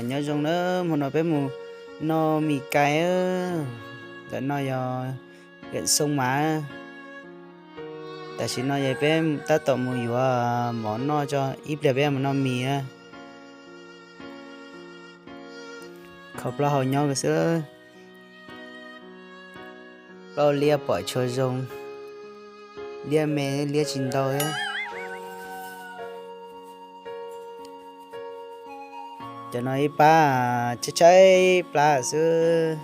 Nyob zoo na, hmo no peb mus noj mis kais. Ntawm no yog Viam Xoo Mav. Tam sim no yog peb tab tom mus yuav mov noj tso, ib pliag peb mus noj mis. Kho plaub hau nyob xwb. Plaub liab pom tshua zoo, liab me liab tsis ntau thiab. Cov no ib pab tshaib tshaib plab xwb.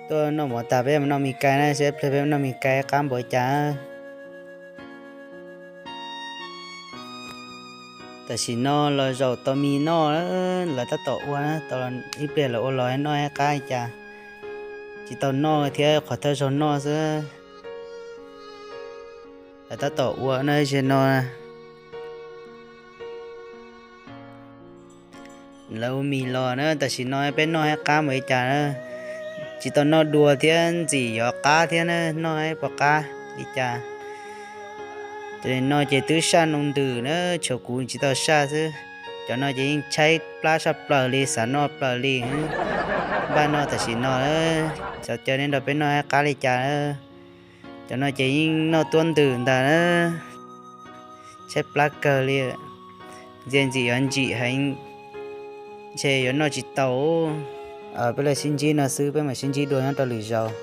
Tuaj noj mov tas peb mus noj mis kais na, seb pliag peb mus noj mis kais qab npaum li cas. Tam sim no los zaum tau mis noj, lawv tab tom ua na, tau ib pliag lawv ua los noj ib qab li cas. Tsis tau noj thiab, qhov thawj zaug noj xwb. Lawv tab tom ua na, ze no. Lawv ua mis los na, tam sim no peb noj ib qab npaum li cas na. Tsis tau noj dua thiab, ntxim yuav qab thiab na, noj ib puas qab li cas. Cov no ces twb saj noo ntws na, tshuav kuv tsis tau saj xwb. Cov no ces yeej tshaib plab saj plaws li, xav noj plaws li. Npaj noj tam sim no, xyov caw nej nrog peb noj ib qab li cas. Cov no ces yeej noj tuab ntws ntag na, tshaib plab kawg li. Ntxim ntxim yuav ntsim heev, ntshe yuav noj tsis tau. Peb los sib ntsib no xwb, peb mam sib ntsib dua nyob rau lwm zaus.